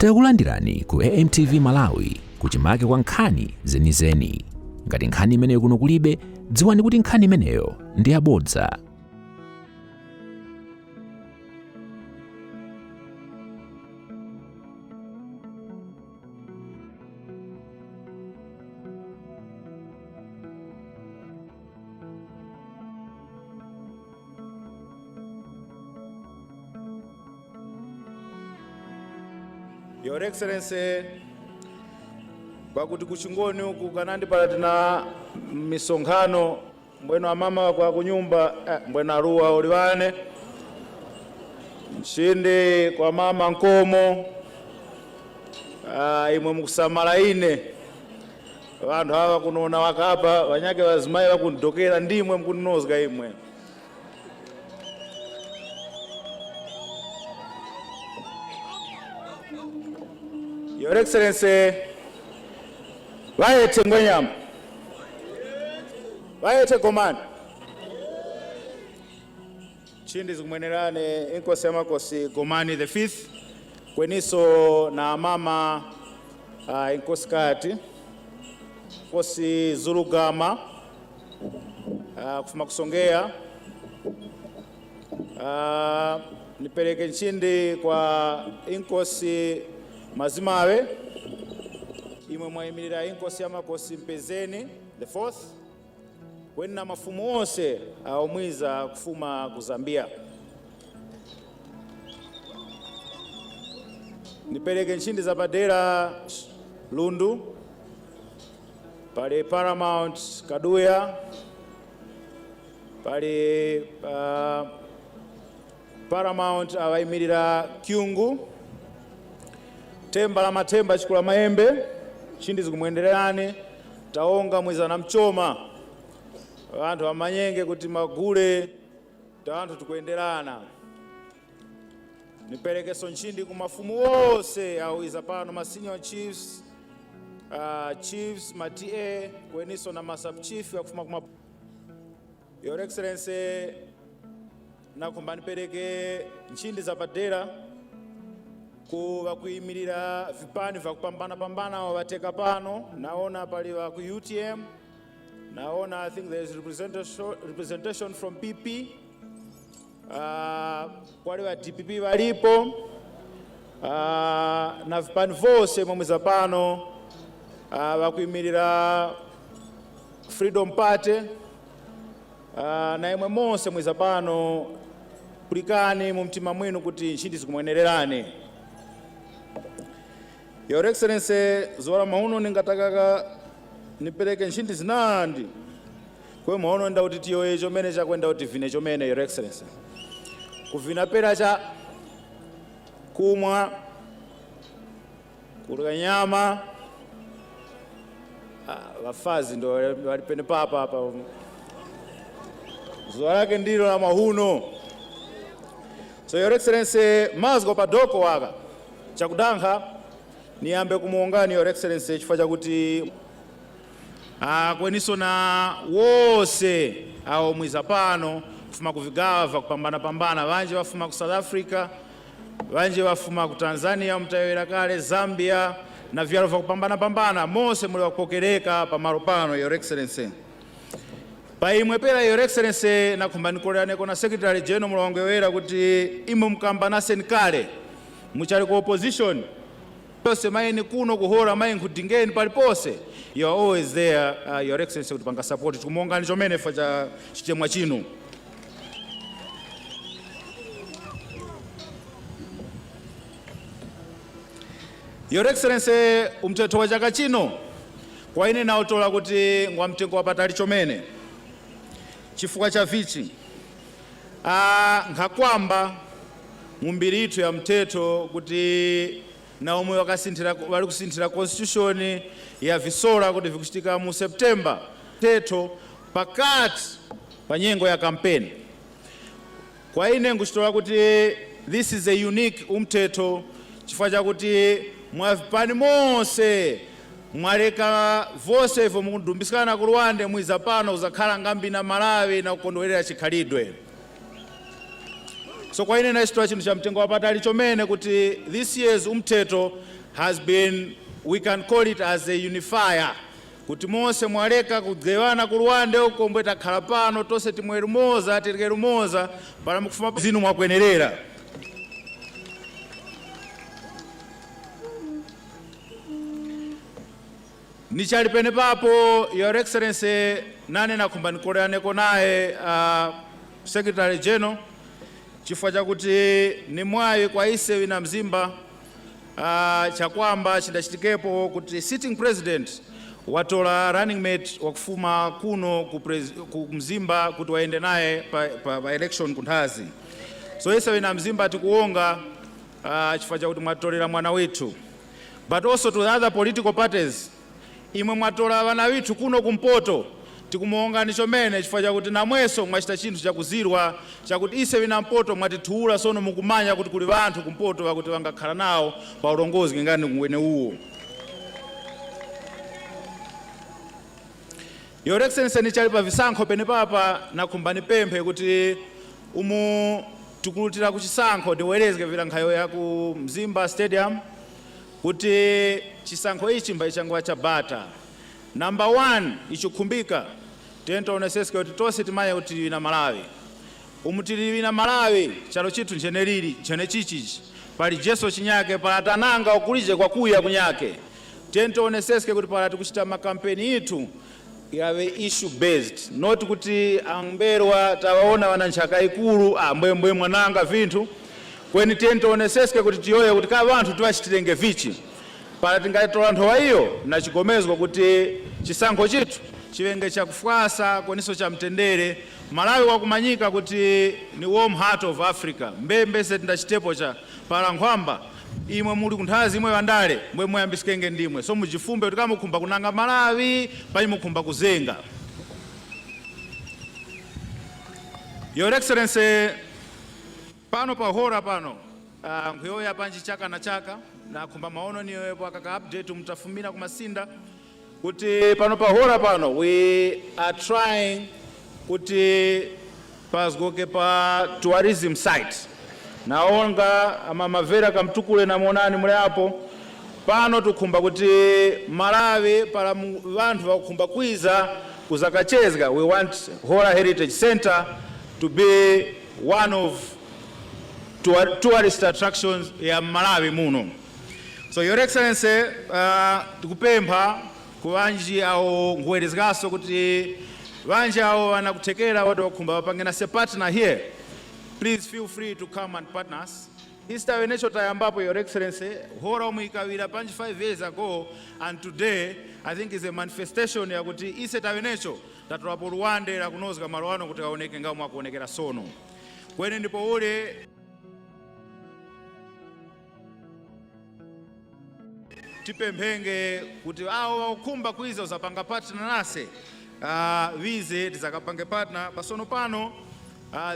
Takulandirani ku AMTV Malawi, kuchimake kwa nkhani zenizeni. Ngati nkhani imeneyo kuno kulibe, dziwani kuti nkhani imeneyo ndi yabodza. Your Excellency, kwakuti kuchingoni uku kanandipala tina misonkhano mbweno amama kwa kunyumba mbweno aruwa uliwane mshindi kwa mama Nkomo, imwe mukusamala ine vanthu ava kunoona wakapa vanyake vazimayi vakundidokera ndimwe mukundinozga imwe. Your Excellency, vayete Ngwenyama, vayete Gomani, chindi zikumwenerane Inkosi ya Makosi Gomani the fifth, kweniso na mama Inkosi Kati Nkosi Zulugama kufuma kusongea. Nipereke nchindi kwa Inkosi Mazimawe, imwe mwayimirira Inkosi ya Makosi Mpezeni the fourth, kweni na mafumu onse aomwiza kufuma ku Zambia. Nipereke nchindi za padera Lundu, pali Paramount Kaduya, pali Paramount awayimirira Kyungu, Temba la Matemba chikula maembe, nchindi zikumwendererani, taonga mwizana mchoma vanthu amanyenge kuti magule ta anthu tikuenderana. Niperekeso nchindi ku mafumu wonse awiza pano, ma senior chiefs, chiefs, ma TA, kweniso na ma sub chief akufuma kuma. Your Excellency, nakumba nipereke nchindi za padera ku vakuyimirira vipani vakupambana pambana wavateka pano. Naona pali va ku UTM, naona I think there is representation from PP, kwali va DPP valipo, na vipani vose momweza pano, vakuyimirira Freedom Party, na imwe monse mwiza pano, kulikani mu mtima mwinu kuti nchindi zikumwenererani. Your Excellency, zuwa la mahuno ningatakaka nipereke nchindi zinandi kwe maono nda kuti tiyoye chomene chakwenda kuti vine chomene. Your Excellency, kuvina pera cha kumwa kulya nyama, vafazi ndo wali pene papa apa, zuwa lake ndilo la mahuno. So Your Excellency, mazgo padoko waka chakudankha niyambe kumuongani Your Excellency chifukwa chakuti kweniso na wose awo mwiza pano kufuma kuvigawa kupambana pambana, vanje vafuma ku South Africa, vanje vafuma ku Tanzania mtayowera kale Zambia na vyalo vya kupambana pambana, mose muli wakupokereka pamalo pano. Your Excellency, paimwe pera Your Excellency, nakhumba nikoleraneko na Secretary General mulongewera kuti imwe mukamba naseni kale muchali ku opposition pose maini kuno kuhora mayi nkhudingeni palipose, you are always there, Your Excellency, kuti panga support tikumongani chomene fa cha chichemwa chino. Your Excellency, umthetho wa chaka chino kwa ine nautola kuti ngwa mtengo wapatali chomene chifukwa cha vichi, nkhakwamba mumbiri ithu ya mthetho kuti na omwe wali kusinthira constitution ya visola kuti vikuchitika mu September mthetho pakati pa nyengo ya campaign. Kwa ine nkuchitola kuti this is a unique umthetho chifukwa chakuti mwavipani monse mwaleka vose ivo mukudumbisikana ku Rwanda, mwiza pano kuzakhala ngambi na Malawi na kukondwerera chikhalidwe. So kwa ine nachitola chinthu cha mtengo wapatali chomene kuti this year's umthetho has been, we can call it as a unifier, kuti monse mwaleka kugewana ku Luwande uko, mbwe takhala pano tonse timwe lumoza, tilike lumoza pala mukufuma zinu mwakwenerera. Nichali pene papo, Your Excellency, nane nakhumba nikoleraneko naye Secretary General, chifukwa chakuti ni mwayi kwa ise wina Mzimba, chakwamba chidachitikepo kuti sitting president watola running mate wakufuma kuno ku Mzimba kuti waende naye pa election kunthazi. So ise wina Mzimba tikuwonga chifukwa chakuti mwatolera mwana withu, but also to the other political parties, imwe mwatola vana withu kuno kumpoto, tikumuongani chomene chifukwa chakuti namweso mwachita chinthu chakuzirwa chakuti ise wina mpoto mwatithuula. Sono mukumanya kuti kuli vanthu kumpoto vakuti vangakhala nawo pa ulongozi ngani kumwene uwo. Your Excellency, nichali pa visankho pene papa, nakhumba nipemphe kuti umu tikulutira ku chisankho, ndiwerezeke vilankhayo ya ku Mzimba Stadium kuti chisankho ichi mbayi changuwa cha bata. Number one, ichikhumbika tiye tioneseske kuti tonse timanye kuti tili na Malawi. Umu tili na Malawi, chalo chithu nchene lili nchene chichichi, pali Jesu chinyake, pala tananga ukulije kwakuya kunyake. Tiye tioneseske kuti pala tikuchita makampeni ithu yave issue based, not kuti amberwa tawaona wana nchaka ikulu, ambwembwe mwananga vinthu kweni. Tiye tioneseske kuti tiyoye kuti ka vanthu tiwachitirenge vichi pala tingatola nthowa iyo nachigomezwa kuti chisankho chithu chivenge chakufwasa kweniso cha mtendere. Malawi wakumanyika kuti ni warm heart of Africa, mbembe se tindachitepo cha pala nkhwamba imwe muli kunthazi imwe wandale mbwe muyambisikenge ndimwe. So mujifumbe kuti kamukhumba kunanga Malawi panyi mukhumba kuzenga. Your Excellency, pano pahora pano, nkhuyoya panji chaka na chaka, nakhumba maono niyoyepo akaka update mutafumira kumasinda kuti pano pahora pano we are trying kuti pazgoke pa tourism site. Naonga amamavera kamtukule namonani muli apo pano, tikhumba kuti Malawi pala vanthu vakukhumba kwiza kuzakachezga. We want Hora Heritage Center to be one of tourist attractions ya Malawi muno. So Your Excellency, tikupempha kuvanji awo nkuwerezekaso kuti vanji awo vanakuthekera wati wakhumba vapange nase partner here, please feel free to come and partner us. Istawe necho tayambapo, Your Excellency, hora omwe ikawira panji 5 years ago, and today I think is a manifestation yakuti ise tawe necho tatolapo luwande lakunozeka malo ano kuti kaoneke ngawo mwakuonekera sono. Kwene ndipo ule tipemphenge kuti awo wakukhumba kwiza uzapanga partner nase, vize tizakapange partner pasono pano.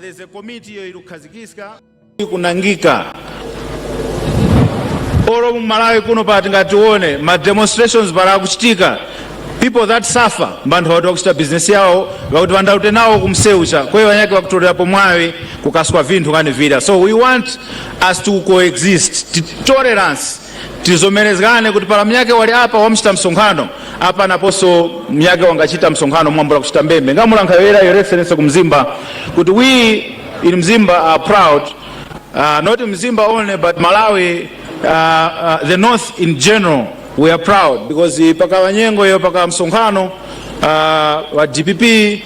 There's a committee iyo ikukhazikisika kunangika olo mu Malawi kuno pa tingatione ma demonstrations pala akuchitika, people that suffer mbanthu wati wakuchita business yawo vakuti vandaute nawo kumseucha kweyo vanyake vakutolerapo mwawi kukaswa vinthu kani vila. So we want us to coexist, tolerance, tizomerezgane kuti pala mnyake wali apa wamuchita msonkhano apa, naponso mnyake wangachita msonkhano mwambula kuchita mbembe ngamulankhayera. Your Excellency, kumzimba kuti we in Mzimba are proud, not Mzimba only but Malawi, the north in general, we are proud because paka nyengo iyo paka msonkhano wa DPP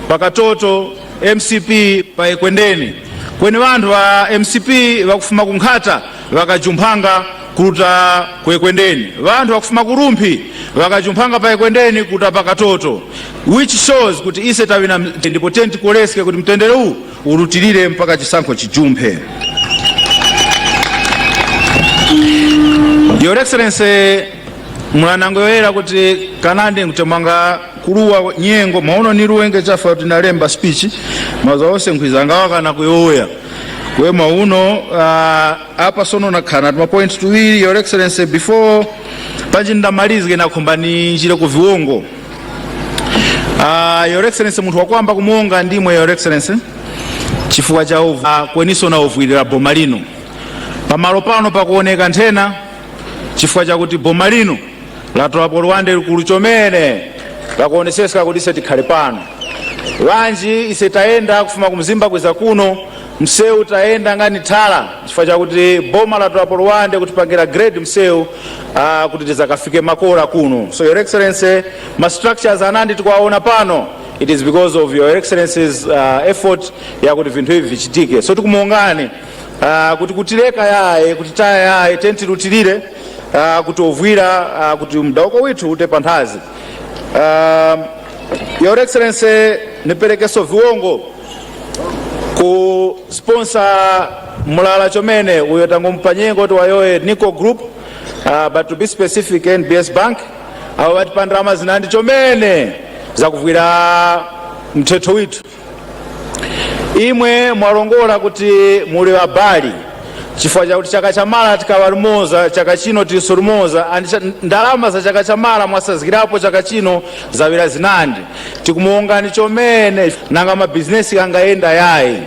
pakatoto, MCP pa Ekwendeni, kweni vanthu va MCP vakufuma kunkhata vakajumphanga kuta ku Ekwendeni, vanthu vakufuma kurumphi vakajumphanga pa Ekwendeni kuta pakatoto, which shows kuti ise tawina. Ndipo tentikoleseke kuti mtendere uwu ulutilire mpaka chisankho chijumphe. Your Excellency, mulanango yoyera kuti kanandi nkutemanga kuluwa nyengo maono niluwenge chafa kuti nalemba speech maza onse nkhwizanga wakana kuyoya kwe mauno. Apa sono nakhana tuma point tuwiri, Your Excellency, before panji ndamalizike, nakhumba ninjire ku viwongo. Your Excellency, munthu wakwamba kumuonga ndimwe, Your Excellency. Chifukwa cha kweniso na uvwirira boma lino. Pamalo pano pakuoneka nthena chifukwa chakuti boma lino latolapo luwande likulu chomene lakuonesesa kuti ise tikhale pano. Wanji ise tayenda kufuma kumzimba kweza kuno, msewu tayenda ngani thala chifukwa chakuti boma latolapo luwande kutipangira grade msewu kuti tizakafike makora kuno. So, Your Excellency, ma structures anandi tikuwaona pano, it is because of Your Excellency's effort yakuti vinthu ivi vichitike. So tikumuongani kuti kutileka yaye, kutitaya yaye, tentilutilire kuti ovwira kuti mdawoko withu ute panthazi. Your Excellency, niperekeso viwongo ku sponsor mulala chomene uyo tangompanyengo kuti wayoye Nico Group, but to be specific, NBS Bank, abo batipa ndalama zinandi chomene zakuvwira mthetho withu. Imwe mwalongola kuti muli wabali chifukwa chakuti chaka chamala tikawalumoza, chaka chino tilisolumoza, andi ndalama za chaka chamala mwasazikirapo chaka chino zawira zinandi. Tikumuongani chomene, nanga mabizinesi angayenda yayi?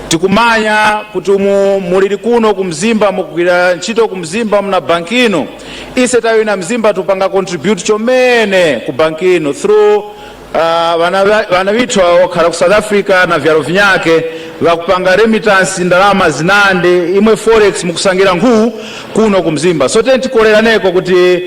Tikumanya kuti umu mulili kuno kumzimba, mukugwira ntchito kumzimba, muna banki ino. Ise tawina mzimba tupanga contribute chomene ku banki ino through vana vithu okhala ku South Africa na vyalo vinyake vakupanga remittance ndalama zinande. Imwe forex mukusangira nkhuwu kuno kumzimba. So teni tikoleraneko kuti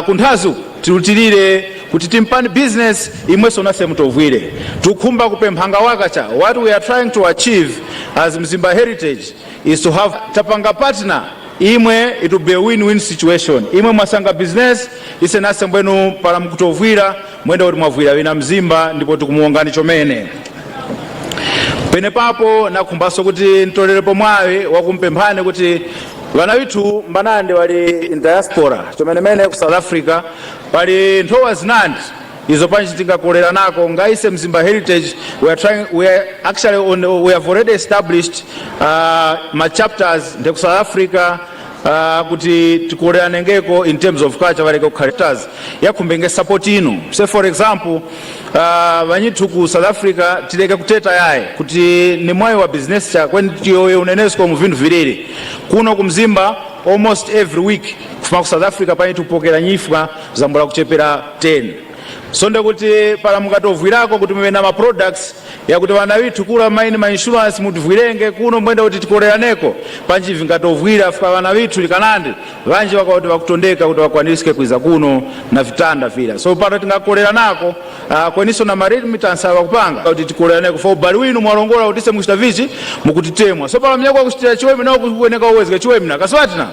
kunthazi tilutilire kuti timpani business imwenso nase mutovwire. Tikukhumba kupemphanga wakacha, what we are trying to achieve as Mzimba Heritage is to have tapanga partner imwe, it will be a win-win situation. Imwe mwasanga business, ise nase mbwenu pala mukutovwira mwenda kuti mwavwira wina mzimba, ndipo tikumuongani chomene. Pene papo nakhumbanso kuti ntolerepo mwayi wakumpemphani kuti vana vithu mbanandi wali in diaspora chomenemene ku South Africa, pali nthowa zinandi izo panji tingakolera nako ngaise Mzimba Heritage. We are trying, we are actually on, we have already established ma chapters nde ku South Africa kuti tikoleranengeko in terms of culture, valeke kukhala yakhumbenge support inu. Say, for example, vanyithu ku South Africa, tileke kuteta yaye kuti ni mwayi wa business cha kweni tiyoye unenesco mu vinthu vilili kuno kumzimba. Almost every week kufuma ku South Africa pani tupokera nyifwa zambula kuchepera 10. So ndekuti pala mukatovwirako kuti muve na ma products yakuti vana vithu kula maini ma insurance mutivwirenge kuno, mbwenda kuti tikoleraneko panji vingatovwira fika vana vithu likanandi vanji vakauti vakutondeka kuti vakwanirise kwiza kuno na vitanda vila. So pano tingakolera nako kweniso na ma remittance avakupanga kuti tikoleraneko fa ubali winu mwalongola kuti ise mukuchita vichi mukutitemwa. So pala mnyako kuchitira chiwemi nawo kuweneka uwezeke chiwemi kaswatina.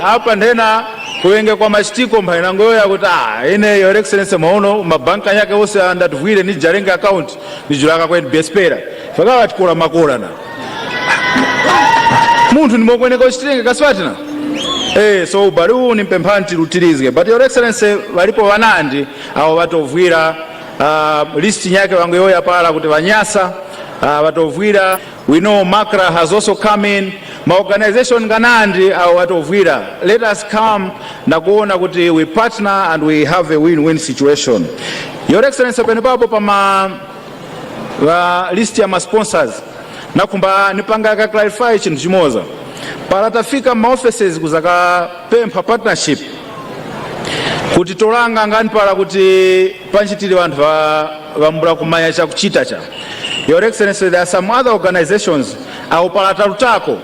Apa ndena kuwenge kwa machitiko mphainangoyo kuti ine, Your Excellency, maono mabanka yake ose andativwire ni jarenga account nijulaka kwa NBS pera fakawa tikola makola na munthu nimokweneka uchitenge kaswatina. So ubali uwu nimpemphani tilutirizge. But, Your Excellency, valipo vanandi awo vatovwira, list nyake wangoyoya pala kuti vanyasa vatovwira. We know MACRA has also come in, maorganization nganandi awo vatovwira. Let us come nakuona kuti we partner and we have a win-win situation. Your Excellency, pene papo pama va list ya ma sponsors, nakumba nipanga ka clarify chinthu chimoza. Pala tafika ma offices kuzakapempha partnership kuti tolanga ngani pala kuti panchitire vanthu vambula kumanya chakuchita cha. Your Excellency, there are some other organizations awo pala talutako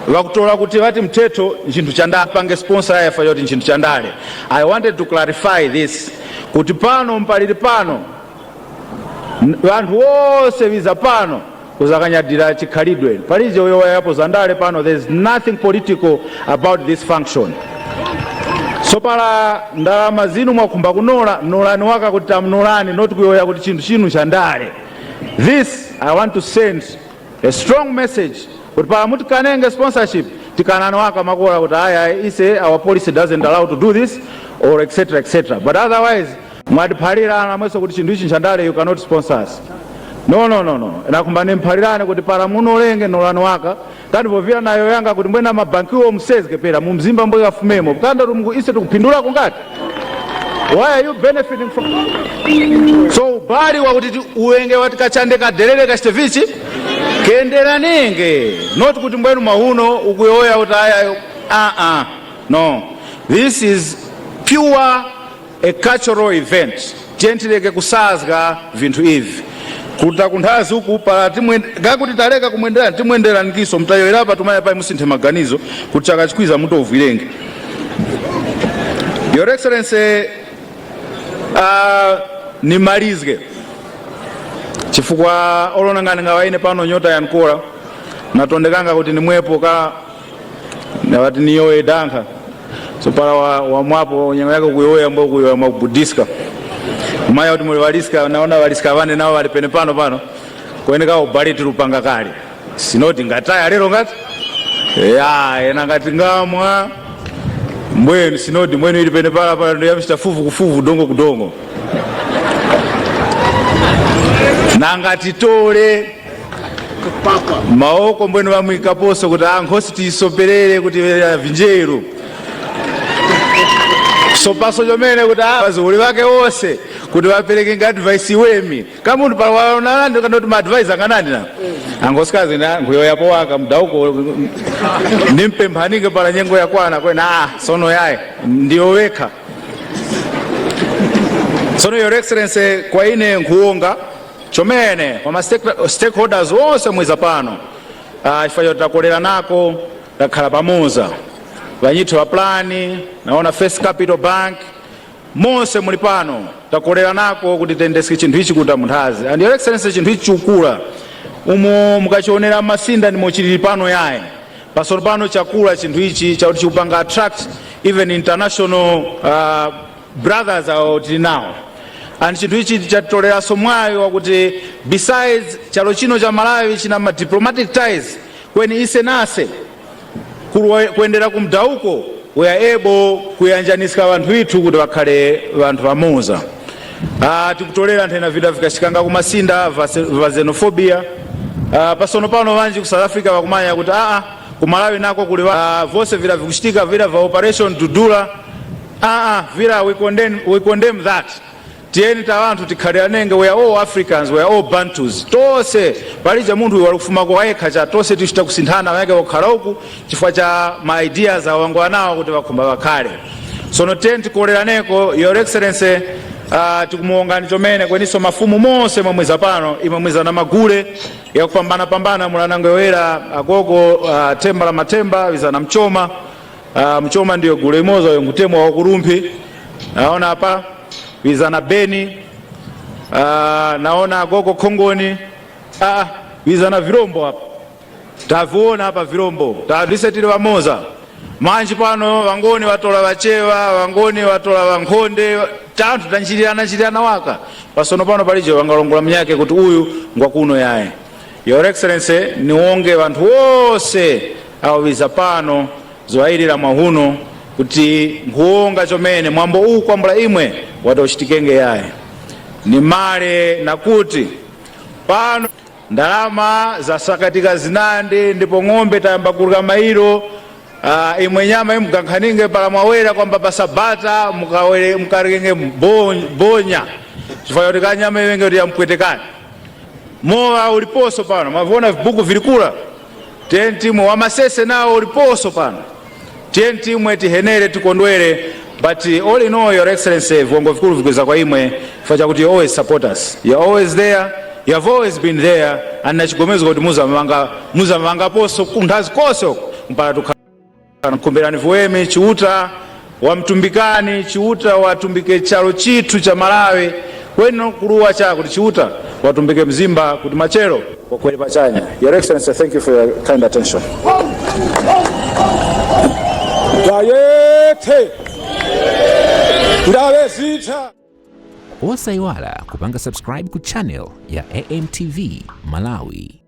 vakutola kuti vati mthetho nchinthu cha ndale, pange sponsor yafa yoti nchinthu cha ndale. I wanted to clarify this kuti pano mpalili pano vanthu wonse viza pano kuzakanyadira chikhalidwe, palije uyo wayapo za ndale pano. There is nothing political about this function. So pala ndalama zinu mwakhumba kunola, nolani waka kuti tamnolani, not kuyoya kuti chinthu chinu cha ndale. This I want to send a strong message kuti pala mutikanenge sponsorship, tikanani waka makola kuti aya ise our policy doesn't allow to do this or etc etc. But otherwise mwatiphalirana mweso kuti chinthu ichi nchandale, you cannot sponsor us. No, no, no, no. Nakumba nimphalirane kuti pala munolenge nolani waka kandipovira nayo yanga kuti mbwena mabankiwo musezeke pera mumzimba mbwe kafumemo kanda ise tikuphindulako ngati. Why are you benefiting from? So ubali wakuti uwenge wati kachande kadelele kachite vichi. Kenderanenge, not kuti mbwenu mwahuno ukuyoya kuti aya ah. No, this is pure a cultural event. Tiyentileke kusazga vinthu ivi kuta kunthazi uku pala ngakuti taleka kumwenderani, timwenderanikiso mtayoerapa tumaya pai musinthe maganizo kuti chakachikwiza mutovwirenge. Your Excellency, nimalizge chifukwa olonangani ngawaine pano nyota yankora natondekanga kuti nimwepo ka nawati niyowe dankha. So pala wamwapo nyengo yake kuyoya mbo kuyoya mwakubudiska maya kuti muli waliska, naona waliska vane nao wali pene pano pano kueneka ubaliti lupanga kale sinoti ngataya lero ngati ya ena ngati ngamwa mbwenu sinodi mbwenu ili pene pala pala ndo yamchita fuvu kufuvu, dongo kudongo nangatitole maoko mbwenu vamwikaposo kuti ankhosi tiisoperere kuti vinjeru sopaso chomene kuti vazukulu vake wose kuti vapereke nga advice iwemi kamunthu palawanalandi kanoti ma advice anganandi na angosikazi na nkhuyoyapo waka mdauko nimpemphanike pala nyengo yakwana kwena sono yaye ndiyo wekha. Sono, Your Excellency, kwa ine nkhuwonga chomene kwa ma stakeholders wonse mwiza pano, chifukwa choti takolera nako, takhala pamoza vanyithu va Plan, naona First Capital Bank, monse muli pano, takolera nako kuti tiyendese chinthu ichi kuti munthazi. And Your Excellency, chinthu ichi chikukula umo mukachionera masinda ndimo chilili pano yaye pasolo pano chakula chinthu ichi chakuti chikupanga attract even international brothers awo tili nawo. And chinthu ichi chatoleranso mwayi wakuti besides chalo chino cha Malawi china ma diplomatic ties kweni ise nase kuyendera kumdauko, we are able kuyanjaniska vanthu ithu kuti vakhale vanthu vamoza. Tikutolera nthena vida vikashikanga kumasinda va xenophobia. Pasono pano vanji ku South Africa vakumanya kuti aa ku Malawi nako kuli vonse vila vikuchitika vila va Operation Dudula, aa vila we condemn that. Tiyeni ta vanthu tikhaliranenge. We are all Africans, we are all Bantus tonse. Palija munthu uyu walikufumako wayekha cha tonse tichita kusinthana mayake wakhala uku chifukwa cha ma ideas awangu anawo kuti vakhumba vakhale. Sono tiyeni tikoleraneko. Your Excellency, tikumuongani chomene kweniso mafumu monse mwamwiza pano, imwe mwiza na magule yakupambana-pambana mulanango yoyera agogo, themba la mathemba wizana mchoma, mchoma ndiyo gule imoza yo ngutemwa wakurumphi. Naona apa wizana beni, naona agogo khongoni, wizana virombo apa taviona apa virombo tadise tili vamoza manji pano. Vangoni vatola vachewa, vangoni vatola vankhonde, tanthu tanchirirana nchirirana waka pasono pano palije vangalongola mnyake kuti uyu ngwakuno yaye. Your Excellency, niwonge vanthu wose awawiza pano zoayirira mwahuno kuti nkhuwonga chomene mwambo uwu kwambula imwe watochitikenge yaye nimale nakuti pano ndalama zasakatika zinandi ndipo ng'ombe tayamba kuluka mailo, imwe nyama imugankhaninge pala mwawera kwamba pasabata mukarekenge bonya chifukwa choti kanyama iwenge kuti yampwetekani. Mowa uliponso pano, mwaviona vibuku vilikula. Tiye timwe wamasese nawo uliponso pano. Tiye timwe tihenere tikondwere. But all in all, Your Excellency, viwango vikulu vikweza kwa imwe chifukwa chakuti you always support us, you are always there, you have always been there. And nachigomezwa kuti muzamamangaponso kunthazi konse uko mpaka tukhala mkhumberani vuwemi. Chiuta wamtumbikani, Chiuta watumbike chalo chithu cha Malawi kweno kuluwa cha kuti Chiuta watumbike Mzimba kuti machero wakwere pachanya. Your Excellency, thank you for your kind attention. Bayethe, ndabezitha. Osayiwala kupanga subscribe ku channel ya AMTV Malawi.